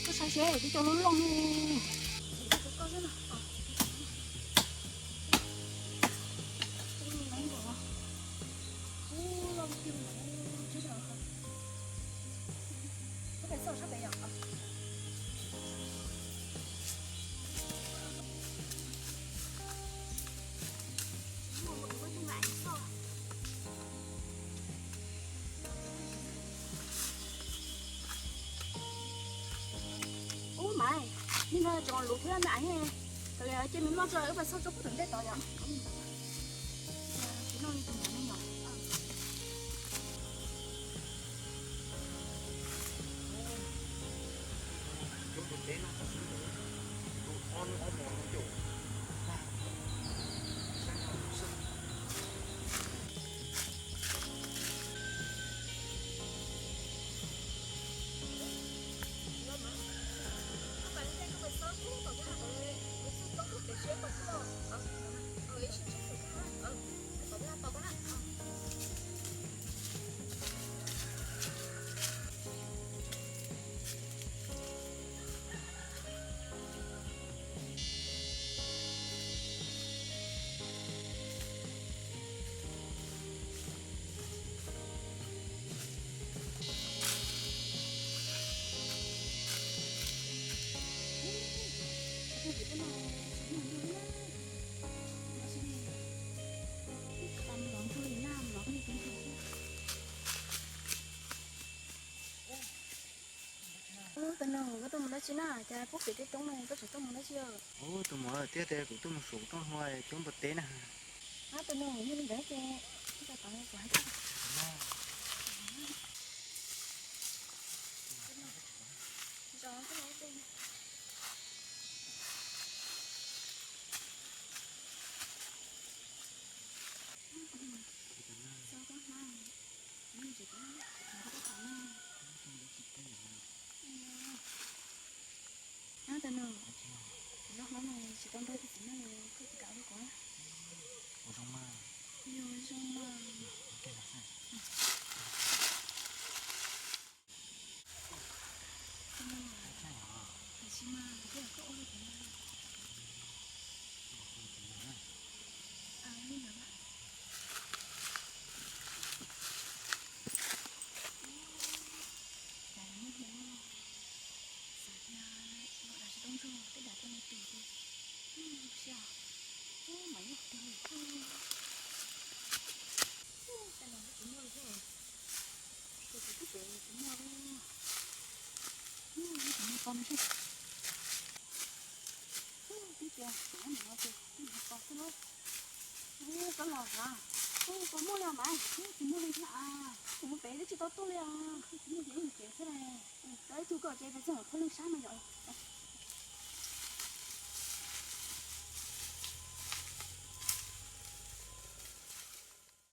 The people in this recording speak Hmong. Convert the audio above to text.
Koj saib seb twb cov loj loj ne. Ub mas, nej nrog tsoom luv thiab me aiv, kav liam cia nws noj tso wb pais xauj tsob pub tom ntej tod yom. Tsis noj li tus ntawd ne yom. Tus nus, koj tuaj mus dab tsi na? Cas pub pem tej roob no koj tseem tuaj mus dab tsi? Ub, tus muam, thiab tias kuv tuaj mus saum toj hlua coob npua teb na. Ab, tus nus, yog li ntawd ces tau tom kuv hais tias Ab, tus nus, kuv noj hlob no tsis tau nrog tus txiv neej koj tsis kam ua li kuv. Kuv zoo mas. Yog zoo mas. Tiam sis mas koj ua li kuv. Li ntawd. Cas muaj hmoov xav tias los dag tsis tau ntsuag tej dav rau nws tus ces, sia, ub, mas yeej tiag li. Ub, tej no kuv muaj li thiab. Ces kuv twb pem kuv muaj li. Ub, kuv muaj tau no xwb. Ub, twb tias kuv muaj no ces kuv muaj tau xwb lauj. Ub, koj los hov. Ub, koj muaj li mas, ub, kuv muaj li thiab as. Kuv mus pem twb tsis tau tuaj li os. Kuv muaj ces ib mus pem xwb las. Tau ib tug koj ces peb txog qhov lwj sab no yom.